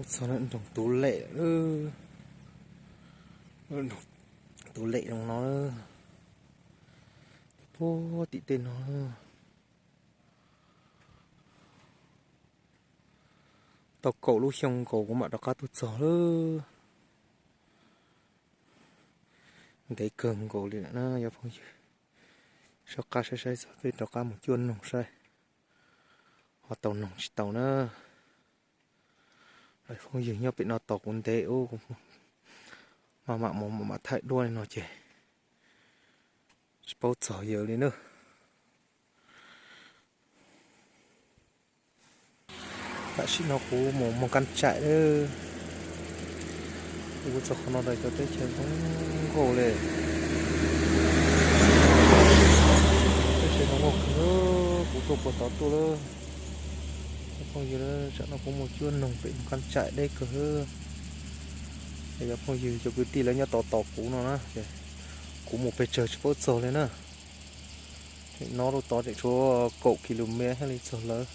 Txog nroog Tub Lem, Tub Lem zoo no, puag tim tej no. Tau kaum lub xyoo nkaus kuv mam rov qab tuaj txog lawm. Ntev kawg nkaus li lawm na cov phooj ywg. Soj qab saib saib txog peb rov qab mus cuaj noog saib ho tau noog tsis tau na. Phooj ywg nyob pem no tos kuv ntev ub, maj mam mus mam thaij duab li no ces tsis paub txog yawg li na. Tam sim no kuv mus Moos Kab Tsaim lawm. Kuv txog qhov no ntawm cov teb chaws zoo nkauj li. Teb chaws zoo nkauj kawg, kuv tuaj puag tod tuaj lawm. Cov phooj ywg, tsam no kuv mus cuab noog pem Moos Kab Tsaim deb kawg. Es cov phooj ywg cov kwv tij lawv nyob tos tos kuv no na, kuv mus pes tsawg tsis paub txog li na. Tseem no rau tod tseem tshuav kaum kilomev thiaj li txog lawv.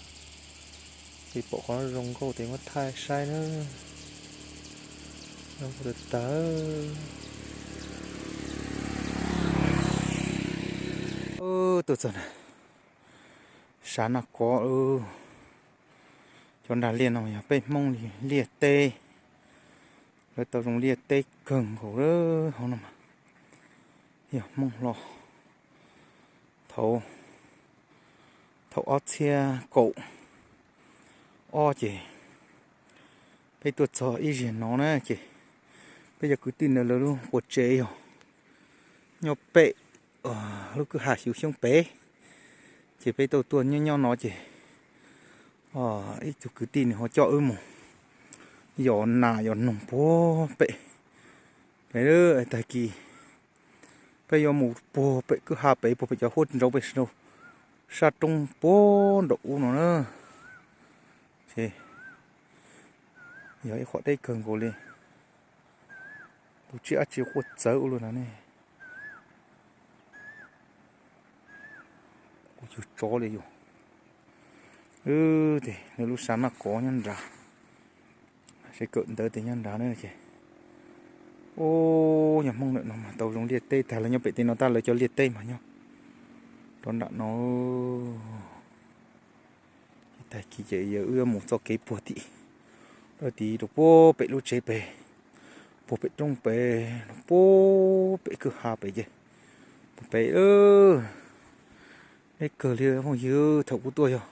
Ces pom qhov zoo nkauj ces muab thaij saib na. Zoo nkauj tag tag. Tuaj txog na, Sav Naj Kov. Cov nrag liaj no yog peb Hmoob li liaj teb. Lawv tau zoo liaj teb kawg nkaus lawm hauv no mas. Yog Hmoob hlo thaum, thaum ob txhiab kaum ob ces peb tuaj txog ib zaug no na ces peb cov kwv tij ntawd lawv lub quas tsev yog nyob pem lub kwj ha Xyuv Xyoob pem. Ces peb tau tuaj nyob nyob no ces ib tug kwv tij nws ho coj wb mus yos nas yos noog puag pem. Pem tag kis peb yuav mus puag pem kwj ha pem, puag pem cov huab ntsauv pem sab roob puag nraum ub no na. Ces yog ib qhov deb kawg nkaus li. Tus tsiaj dab tsi quaj txawv ua luaj no ne. Kuv cug tsov li yus. Tes nws lub Sav Naj Kov nyob nrad, seb kawm ntawv tes nyob nrad na ces. Ub, yog Hmoob ntawm no mas tau zoo liaj teb tag, lawv nyob pem tej no tab lawv cov liaj teb mas nyob rau nram no. Tag kis ces yog wb yuav mus txoj kev puag tim, rau tim rau puag pem lub tsev pem, puag pem roob pem, rau puag pem kwj ha pem ces, puag pem. Deb kawg li phooj ywg, thaum kuv tuaj yog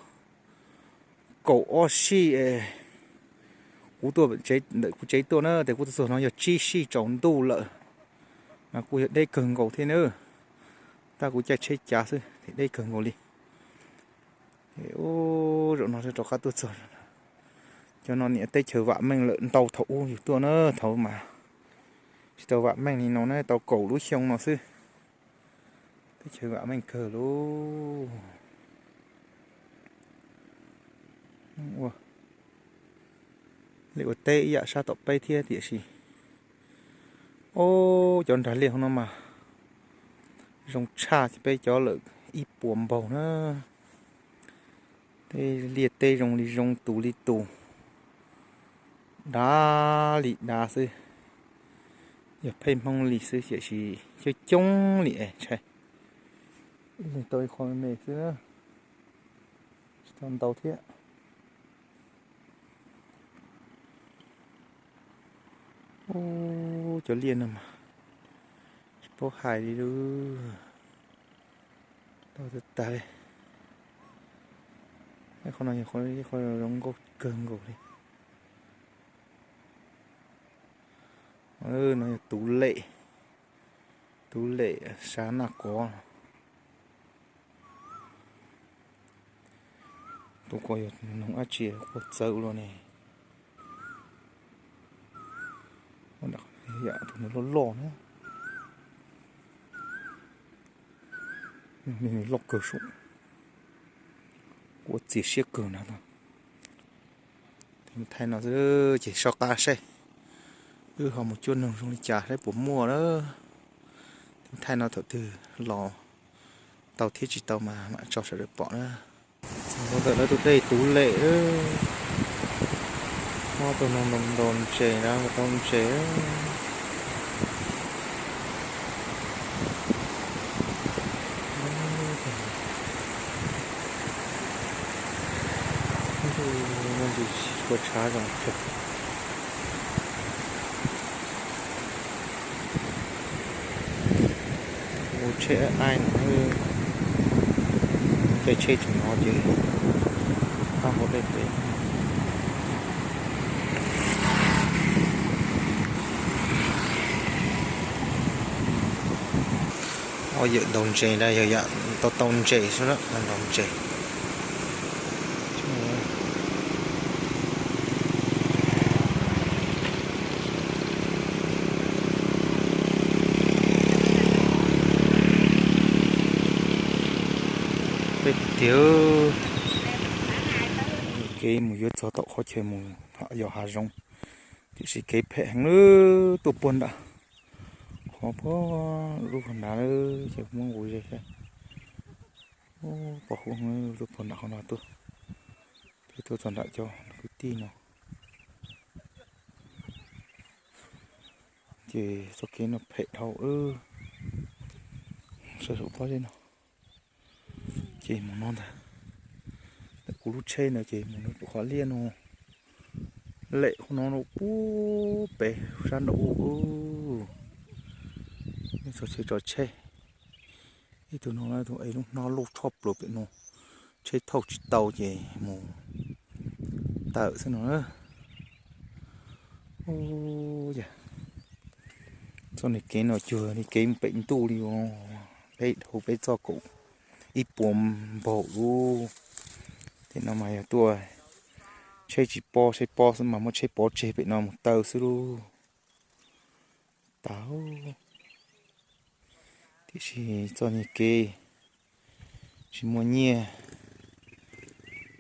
kaum ob sij es kuv tuaj ntawm kuv tsev tuaj na, tes kuv tuaj txog no yog tsib sij tsaus ntuj lawm, mas kuj yog deb kawg nkaus thiab na. Tab kuv caij tsheb cav xwb, deb kawg nkaus li. Ub, zaum no rov qab tuaj txog. Cov no niam teb chaws vam meej lawm, ntau thaum ub yus tuaj na, thaum mas tsis tau vam meej li no na, tau kaum lub xyoo no xwb. Teb chaws vam meej kawg lauj. Li ua teb ib yam sab tom peb thiab tiam sis, ob, cov nrag liaj hauv no mas zoo tshaj peb cov lawm ib puas npaug na. Tej liaj teb zoo li zoo tus li tus, dav li dav xwb. Yog pheej Hmoob li xwb tiam sis coob coob li es ntshai. Ib leeg tau ib qho me me xwb na, tsis tau ntau thiab. Ub, cov liaj no mas tsis paub hais li lawm. Tau tag tag li. Qhov no yog qhov zoo nkauj kawg nkaus li. No yog Tub Lem, Tub Lem Sav Naj Kov. Tus ko yog noog dab tsi quaj txawv ua luaj ne. Yam tus nws loj loj na. Nws loj kawg sub, kuv txias siab kawg na. Thaij no xwb ces soj qab saib wb ho mus cuab noog zoo li cas saib puas muaj na. Thaij no thaum twg los tau thiab tsis tau mas mam tso sawv daws pom na. Txog ntawm lawv tus dej Tub Lem, Tus no ntaus ntses na, ntaus ntses. Ntsis tshua tshav zoo kawg. Ua tsheb aib no, caij tsheb tseem no ces pab hauv dej pem. Ob yawm ntaus ntses na, yog yam tau tau ntses xwb, ntaus ntses. Peb tiag, kev mus yuav txog tom qhov chaw mus yos hav zoov, tiam sis kev phem heev lawm, tuaj puag nram qhov puag lub nrad ces muab nqus ze thiab. Pom huv tuaj puag nram qhov no tuaj, thiab tuaj txog nram cov kwv tij no. Ces txoj kev no phem dhau. Saib saum pob zeb no, ces mus no ntag. Ntawm kuv lub tsheb ntawd ces mus no pum qhov liaj no, lem qhov no no puag pem sab nraum ub. Txog tsheb tso tsheb. Ib tug no tus es lub hnab loj tshaj plaws pem no, tsheb thauj tsis tau ces mus tawm xwb no. Ub, txoj niag kev no cuag niag kev mus pem ntuj li os. Peb dhau peb txoj kaum ib puas npaum lub. Tej no mas yog tuaj tsheb tsis pob, tsheb pob xwb mas muab tsheb pov tseg pem no mus taw xwb lub. Tau. Tiam sis txoj niag kev tsis muaj nyiaj,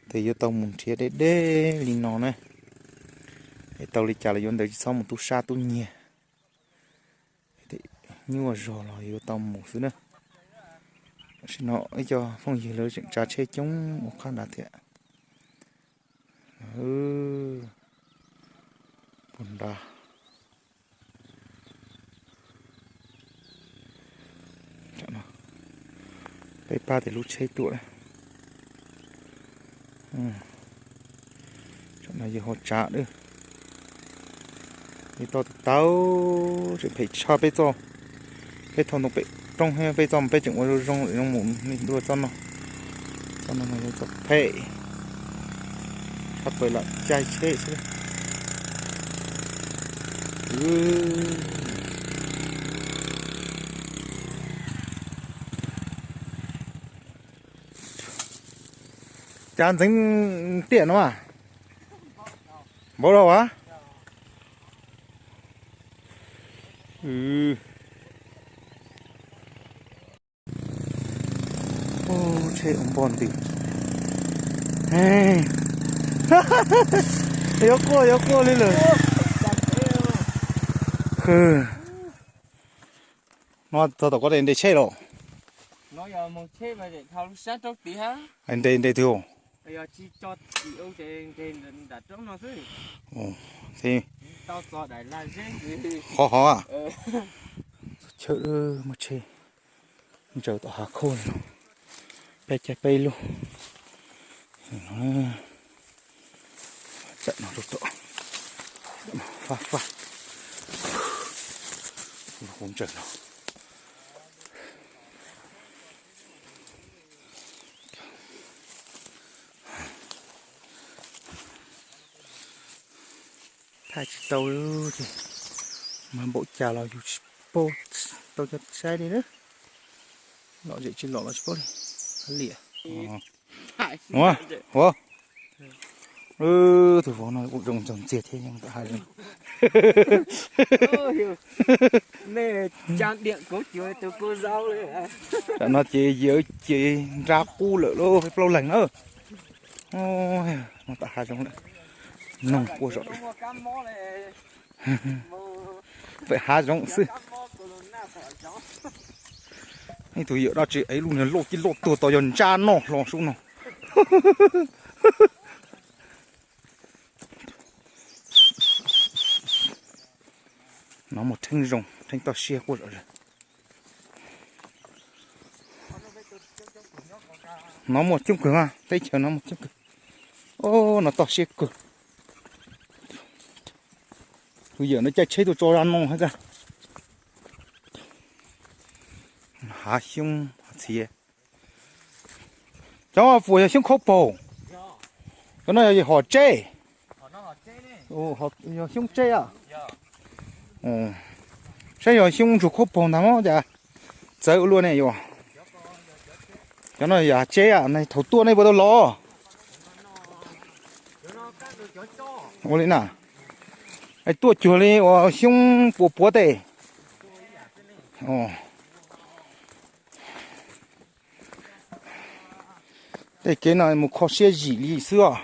tes yuav tau mus nrhiav deb deb li no na. Es tau li cas los yuav ntawd, tsis txhob mus tub sab tub nyiag. Nyuaj zog los yuav tau mus xwb na. Tam sim no ib co phooj ywg lawv tseem tsav tsheb coob ua qab nrad thiab. Puag nrad. Peb pab tias lub tsheb tuaj. Tam no yog ho tsav lawm. Yog tau tau, tseem phem tshaj peb txoj, peb thauj ntoo pem roob thiab peb txoj peb tseem ua zoo zoo zoo mus li dua txoj no. Txoj no mas yog txoj phem, tshaj plaws lam caij tsheb xwb. Cas ntxeev tiam no a? Npaum no a? Tsheb ua npoj ntws. Yuav quaj yuav quaj li lawm. No txog tom ko nres tsheb los? Nres nres twg? Qhov hov. Chaw muaj tsheb ntsaws tom hav khuaj no, peb caij peb lug. Tawm no rau tom fab fab, lub hauv ntsaws no. Thaij tsis tau li, mas npaum cas los yus tsis paub tau cov saib li na. Lom zem tsis lom los tsis paub li. Liam. Ua, ua. Tus vauv no kuj zoo ncaug ntxiag thiab, yeej tam hav zoov. Tam no ces yawv ces nra qub lawm lauj, plaub leeg na. No tam hav zoov lawm, noog quaj zom zaws. Pem hav zoov xwb. Ib tug yawm dab tsi es lub niag loj ci loj tuag tau yog ntsab noj hlo sub no. No muaj rheeb zoo, rheeb toj siab quaj zom zaws. No muaj coob kawg mas, teb chaws no muaj coob kawg. Os, no toj siab kawg. Tus yawm no caij tsheb tuaj tso zaj no hab kag. Hav xyoob txhiav. Cov puas yog xyoob khaub paug? Cov no yog hom tseb. Yog xyoob tseb a. Saib yog xyoob ntsuag khaub paug ntag mog cas txawv ua luaj ne yuav. Cov no yog tseb a, thaum tuaj nej puas tau los? Ua li na, tuaj cuag li uas xyoob puas puav tej. Tej kev no mus kho siab zim li xwb os.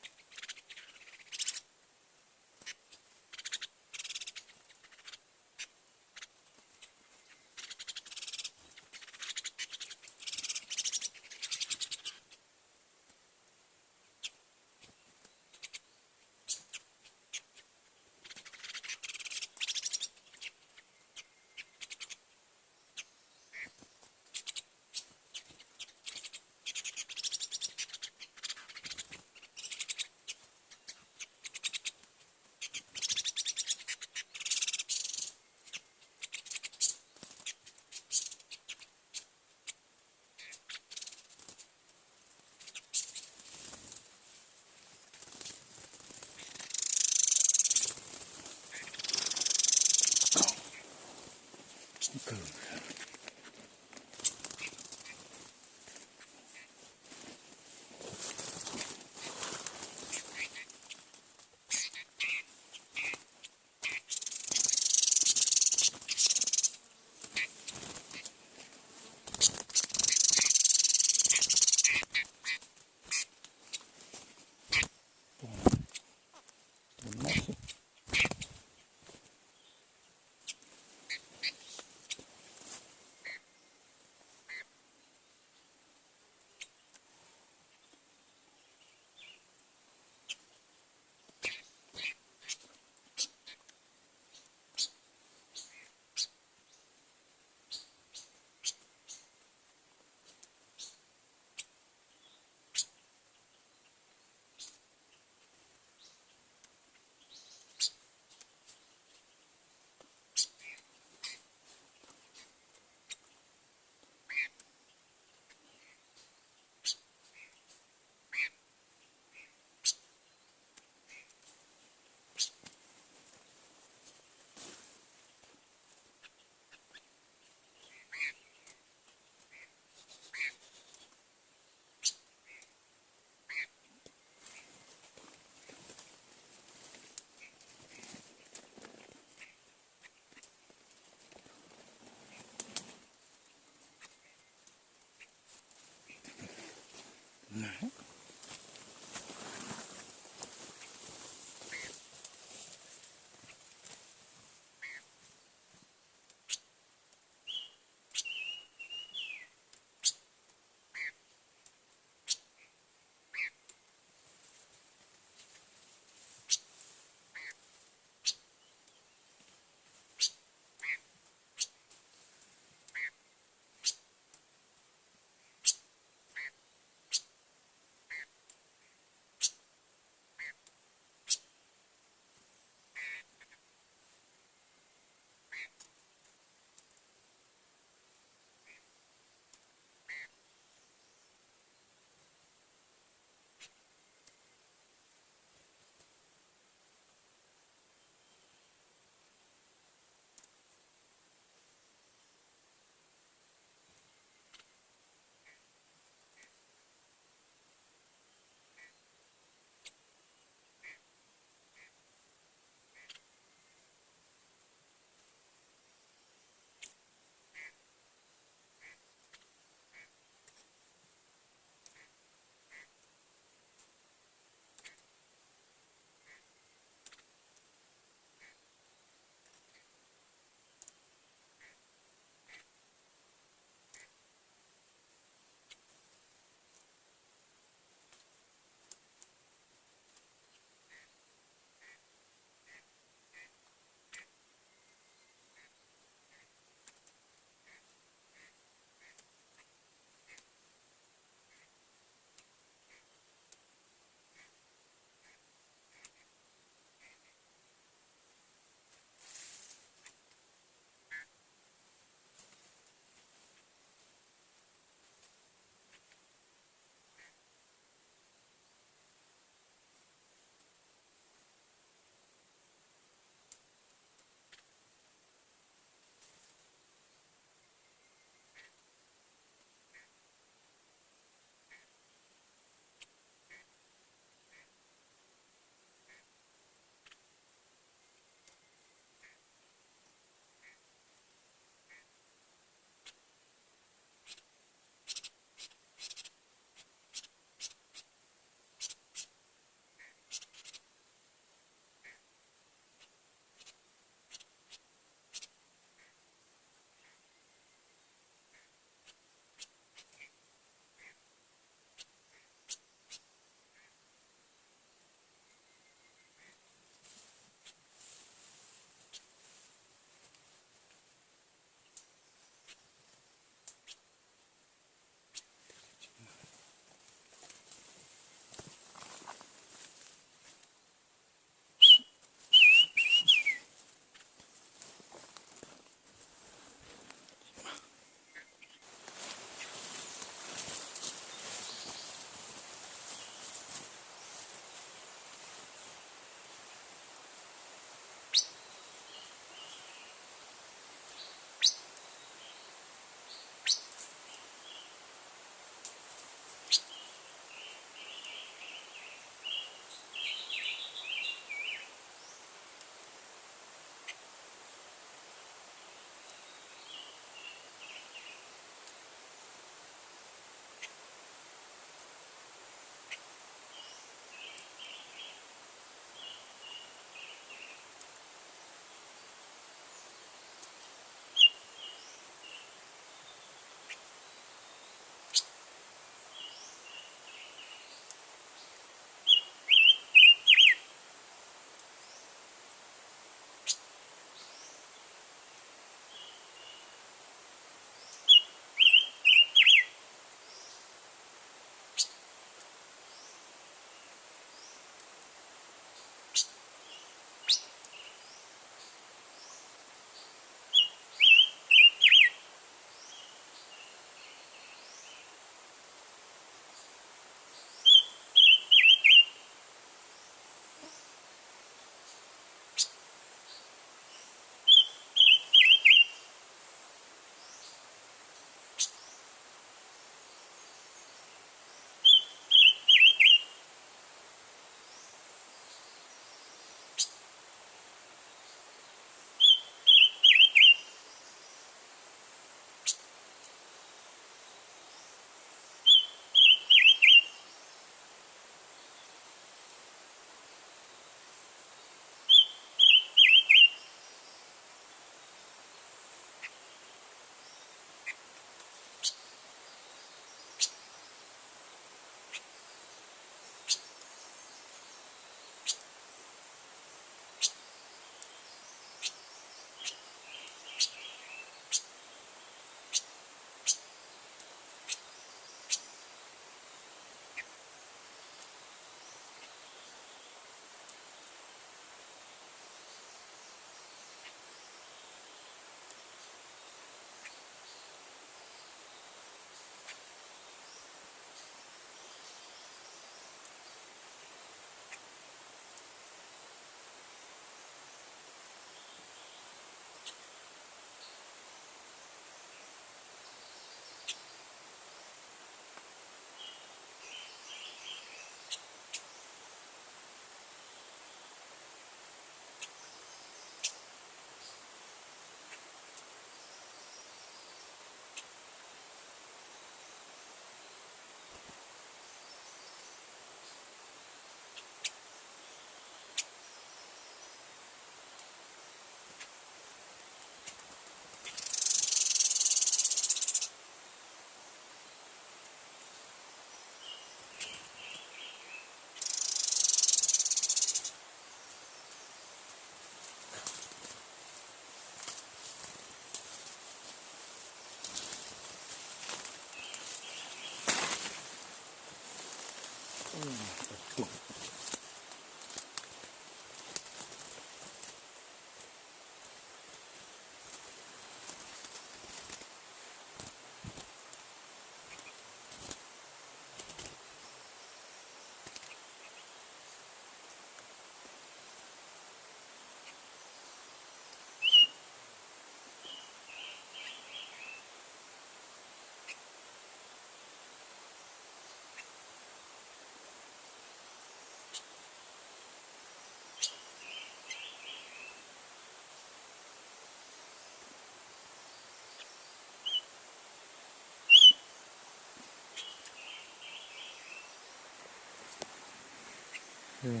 Zoo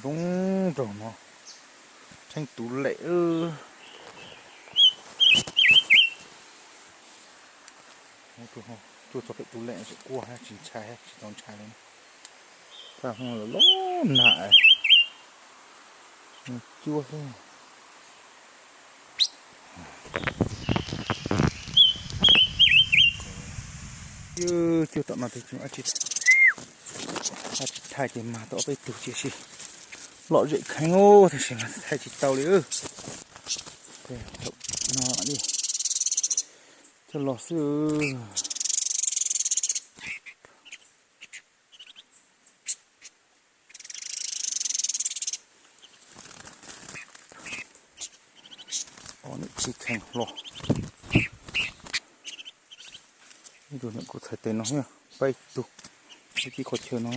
zoo nraug no, tsheej tus lem. Tuaj txog pem tus lem tseem quaj tsis ntshai, tsis tau ntshai li. Txaj hmoo los los nag, cuab xwb. Cuab tom no tes tsis, tsis thaij ces mag tau ob peb tug tiam sis lom zem kheev tab sis mas thaij tsis tau li. No li, coj los xwb. Ob niam txiv kheej hlo. Ib tug niam kuv txhais tes no thiab peb tug, ib tib qhov chaw no.